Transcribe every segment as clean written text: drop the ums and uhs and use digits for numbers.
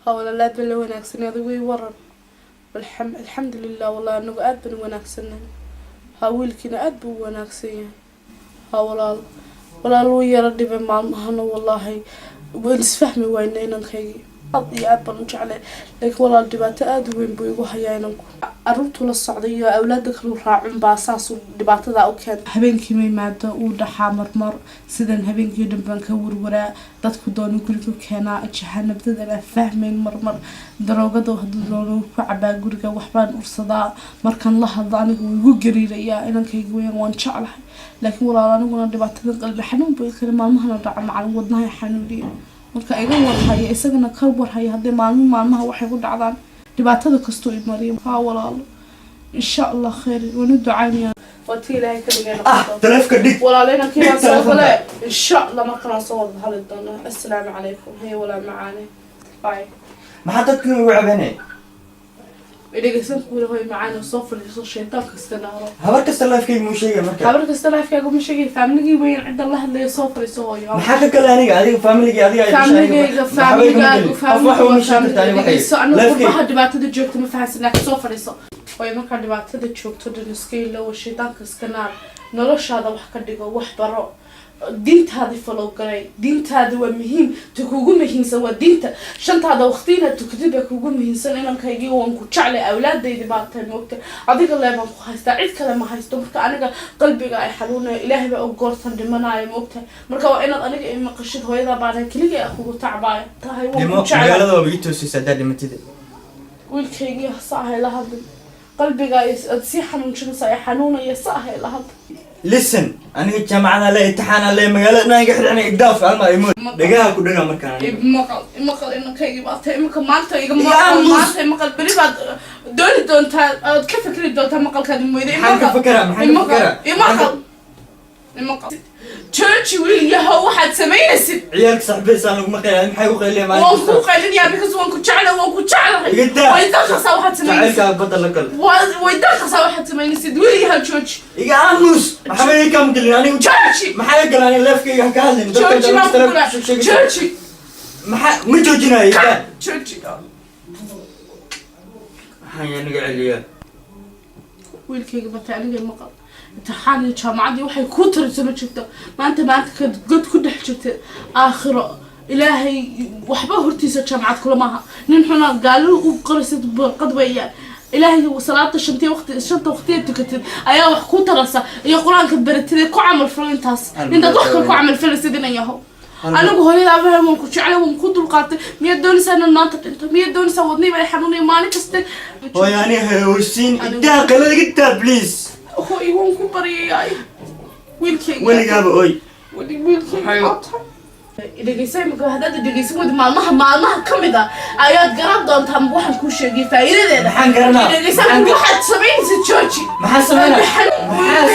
Ha walaal, aad baan la wanaagsanay. Adigu ii waran. Alxamdulilah, wallahi anagu aad baan u wanaagsannahay. Ha, wiilkiina aad buu u wanaagsan yahay. Ha walaal, walaal wuu yara dhibay maalmahana. Wallaahi waan isfahmi wayna inankaygii. Aad iyo aad baan u jeclay, laakiin walaal dhibaato aada u weyn buu igu hayaa inanku. Caruurtu la socday iyo awlaada kalu raacun baa saasuu dhibaatada u keenta. Habeenkii ma imaado, uu dhaxaa marmar. Sidan habeenkii dhan baan ka warwaraa. Dadku doono guriga keenaa, jahanabdadan aan fahmayn. Marmar daroogada hadduu doono ku cabaa guriga, waxbaan ursadaa. Markaan la hadlo aniga wuu igu gariirayaa. Inankayga weyan, waan jeclahay, laakiin walaal aniguna dhibaatada qalbi xanuun bay kale maalmahana dhaca, macalin wadnaha xanuuniya. Marka iga warhaya, isagana ka warhaya haddii maalmo maalmaha waxay ku dhacdaan, dhibaatada kastuu imariyo. Haa walaalo, insha Allah khayr, waan u ducaynaya. Waa tii Ilaahay ka dhigay. Ah, taleefka dhig. Walaalo, inankii baan Dhig soo telefoonka. gale. Insha Allah markalaan soo wada hadli doono. Assalaamu calaykum. Haye walaa macaane, bye. Maxaa dadku ugu cabanay? Dhegeysan kuula, hoy macaan, soo fadhiiso, shaytaanka iska naaro. Habar kasta lifekayga muu sheegay marka? Habar kasta lifekaaga ma sheegay. Familigii weyn cidda la hadlaya, soo fadhiiso hooyo. Maxaa ka kale aniga? Adiga familigii adiga ay dhashay. Familigayga, familigaagu. Qof wax uma sheegi karta aniga waxay Dhegeyso, anigu lifekayga. Qurbaha dhibaatada joogta ma fahansan, laakiin soo fadhiiso way. Markaa dhibaatada joogto dhan iska ilowo, shaytaanka iska naar, noloshaada wax ka dhigo, wax baro, diintaadii follow garay. Diintaada waa muhiim. Ta kuugu muhiimsan waa diinta. Shantaada waqti inaad tukatid baa kuugu muhiimsan. Inankaygii, waan ku jeclay, awlaadaydi baa tahay, moogta. Adiga lee baan ku haystaa, cid kale ma haysto. Marka aniga qalbiga ay xanuunayo, Ilaahay baa og goortan dhimanaayo, moogta. Marka waa inaad aniga imaqashid. Hooyadaa baana keliga a kugu tacbaaya tahay. Waan Dhimo. ku jeclay. Magaalada waaba ii toosaysa haddaad dhimatid. Wiilkaygii, sa ahay la hadlin. Qalbiga aad sii xanuunjinaysa ay xanuunaya, sa ahay la hadlin. Listen, aniga jaamacada le, imtixaana le, magaalada dhan iga xidhan. Igdaaf alma imo dhagaha ku dhaga markaan aniga. Maqal, imaqal, inankaygii baa tahay. Imika maanta iga Iga maqal. aamus. Maanta imaqal, beri baad dooni doontaa, ood ka fikri doontaa maqalkaad moyda. Maxaan ka fekeraa? Maxaan ka fekeraa? Imaqal, imaqal, jooji wiil yahow waxaad samaynaysid. Ciyaalka saxbeysaan laguma qayliya. Maxay u qayliya maalin Waan kasta? kuu qaylinayaa because waan ku jeclay, waan ku jeclahay. Iga daa. Way danqasaa waxaad samaynaysid. Jacaylkaa badda la gal. Way danqasaa waxaad samaynaysid. Wiil yahow, jooji. Iga aamus. Maxaa ii kam gelin aniga? Jooji. Maxaa iga galan aniga? Lifekayga ha ka hadlin. Dadka Jooji baan ku telefoon kula. sheegaysa. Jooji. Maxaa? Ma joojinayo, iga daa. Jooji. Maxaa yaa naga celiyaa? Wiilkayga batay, aniga maqal. Imtixaan iyo jaamacaddii waxay kuu tarayso ma jirto. Maanta maanta ka god ku dhex jirta aakhiro Ilaahay waxba hortiisa jaamacad kula maaha. Nin xuna gaalo u qoraysid barqad weeyaan. Ilaahay salaada shantii waqti, shanta waqtiya tukatid ayaa wax ku tarasa, iyo Qur-aanka baratid ee ku camal falo. Intaas intaad wax kale ku camal falaysid, inan yaho, anigu hooyada abahay waan ku jeclay, waan ku dulqaatay. Miyaad doonaysaa inaan maanta dhinto? Miyaad doonaysaa? Wadnii baa xanuunaya maalin kaste. Hooyo, aniga hayhooysiin. Idaa qalada, iga daa please. Hooy, waan ku baryayaay, wiilkayga. Weligaaba oy. Weli wiilkayga dhegeysa. Imika haddaad dhegeysan weydo, maalmaha maalmaha ka mid ah ayaad garan doontaa waxaan kuu sheegay faa'iidadeeda. Maxaan garanaa? Dhegeysan. Waxaad samaynaysa jooji. Maxaa sameynaa?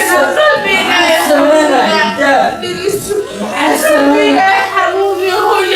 Qalbiga Maxaa sameynaa? Idaa. dhegeyso. Maxaa sameynaa? Qalbiga xanuuniyo, hooy.